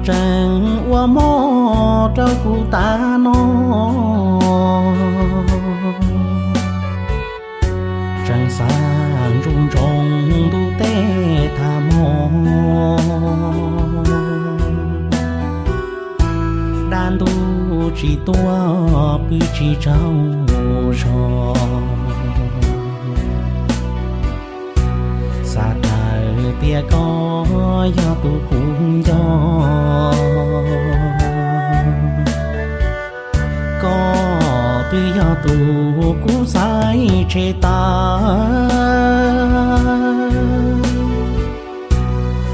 tseem ua mob rau kuv tas no. Tseem xav ntsoo ntsoov ntuj teb tham hmo, dab ntub tsis tuaj pw tsis tsaug zog. Xav daws tias koj yog tus kuv nco, koj twb yog tus kuv xaiv tseg tas,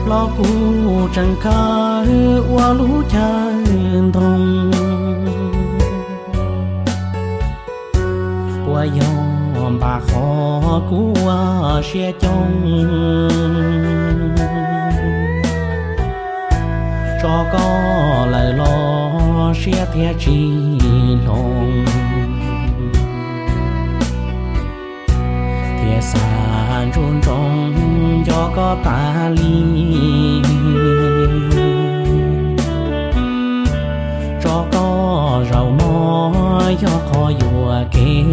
los kuv tseem khaws ua lub chaw ntoo. Puas yog npam qhov kuv ua siab coob, tso koj lawm los siab thiaj tsis hloov, thiaj xav ntsoo ntsoov nco koj tas li. Tso koj zaum no yog qhov yuam kev,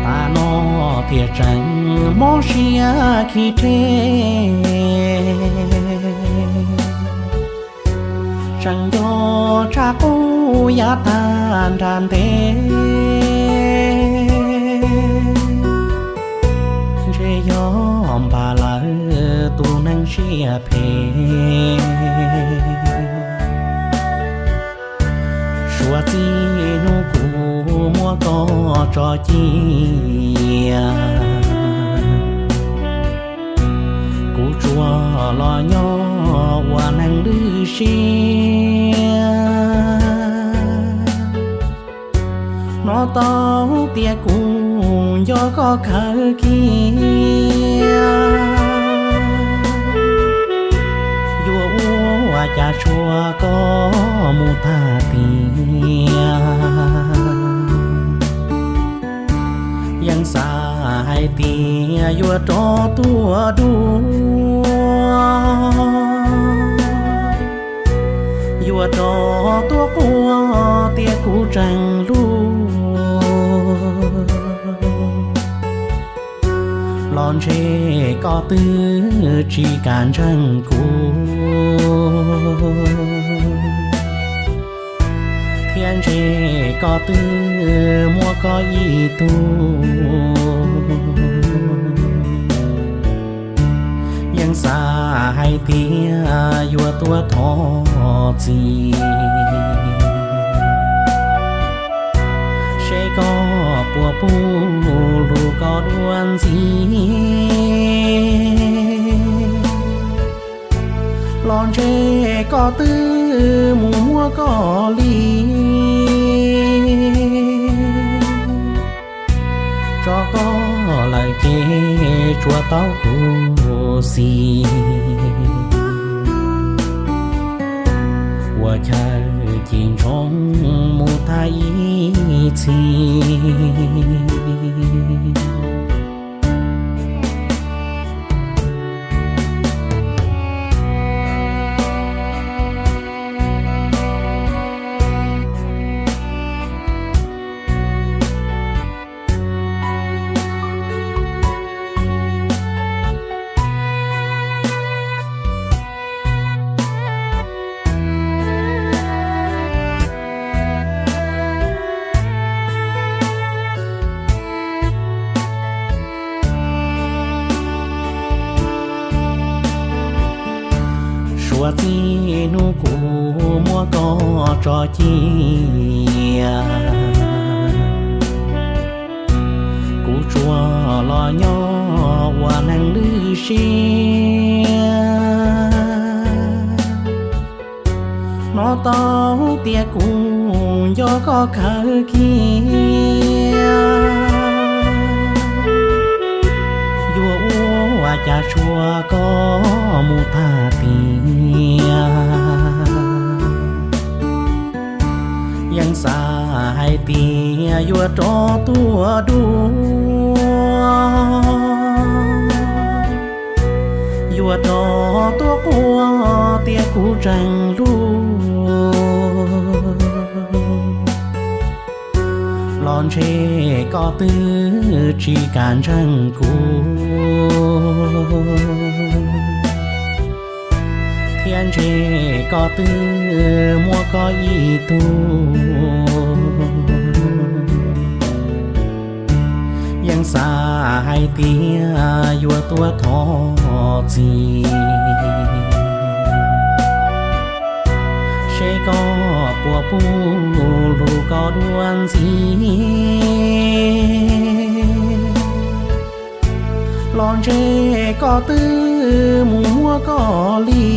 tas no thiaj tseem mob siab khi rhe. Tseem nco tshaj qub yav tag nrho ntev, ntshe yog npam lawm tus neeg siab phem. Suav txij hnub kuv muab koj tso cia, kuv tsuas los nyob ua neeg lwj siab. Hnov tau tias kuv nco koj kawg kiag, yuav ua cas tshua koj mus tag tiag. Yeej xav hais tias yuav rov tuaj dua, yuav rov tuaj quaj tias kuv tseem hlub, los ntshe koj twb tsis kam ntseeg kuv, thiab ntshe koj twb muaj koj ib tug. Yeej xav hais tias yuav tuaj thov txim, seb koj puas pub lus koj dua ntxiv, los ntshe koj twb mus muab koj li. Tso koj lawm ces tsuas tau kuv xis, ua chaw cim ntsoov mus tag ib txhis. Suav txij hnub kuv muab koj tso cia, kuv tsuas los nyob ua neeg lwj siab. Hnov tau tias kuv nco koj kawg kiag, yuav ua cas tshua koj mus tag tiag. Yeej xav hais tias yuav rov tuaj dua, Yuav rov tuaj quaj tias kuv tseem hlub, los ntshe koj twb tsis kam ntseeg kuv, thiab ntshe koj twb muaj koj ib tug. Yeej xav hais tias yuav tuaj thov txim, seb koj puas pub lus koj dua ntxiv, los ntshe koj twb mus muab koj li.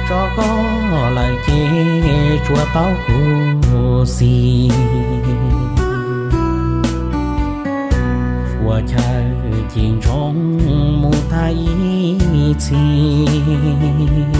Tso koj lawm ces tsuas tau kuv xis, ua chaw ces ntsoov mus tag ib txhis.